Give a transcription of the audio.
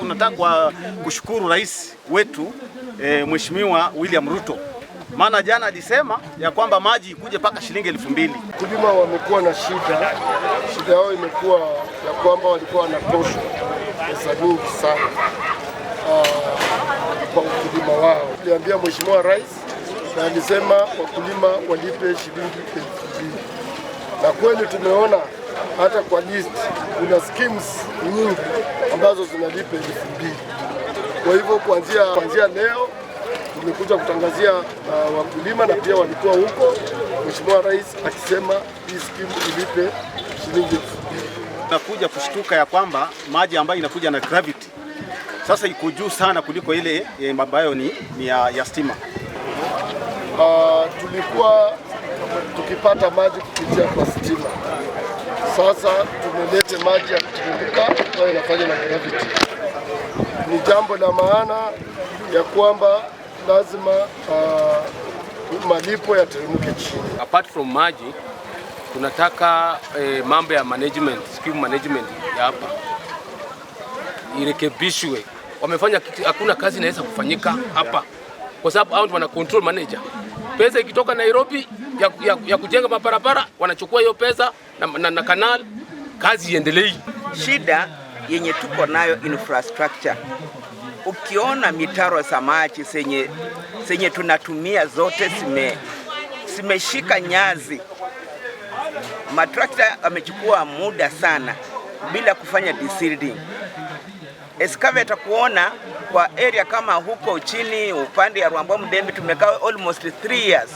Tunataka kushukuru rais wetu Mheshimiwa William Ruto, maana jana alisema ya kwamba maji ikuje mpaka shilingi 2000. Wakulima wamekuwa na shida. Shida yao imekuwa ya kwamba walikuwa wanatoshwa pesa nyingi sana kwa ukulima wao. Tuliambia Mheshimiwa Rais na alisema wakulima walipe shilingi 2000, na kweli tumeona hata kwa list kuna schemes nyingi ambazo zinalipa 2000. Kwa hivyo kuanzia leo tumekuja kutangazia wakulima na pia walikuwa huko, Mheshimiwa Rais akisema hii scheme ilipe shilingi 2000. Nakuja kushtuka ya kwamba maji ambayo inakuja na gravity sasa iko juu sana kuliko ile ambayo ni ya stima. Tulikuwa tukipata maji kupitia kwa stima, sasa tumelete maji ya kuteremka ambayo inafanya na gravity. Ni jambo la maana ya kwamba lazima malipo yateremke chini. Apart from maji tunataka mambo ya management, scheme management ya hapa irekebishwe. Wamefanya hakuna kazi inaweza kufanyika hapa kwa sababu hao ndio wana control manager. Pesa ikitoka Nairobi ya kujenga mabarabara wanachukua hiyo pesa na canal, kazi iendelei. Shida yenye tuko nayo infrastructure, ukiona mitaro za maji zenye tunatumia zote zimeshika nyazi. Matrakta amechukua muda sana bila kufanya desilting. Excavator kuona kwa area kama huko chini upande ya Rwambwa Mdembe tumekaa almost 3 years.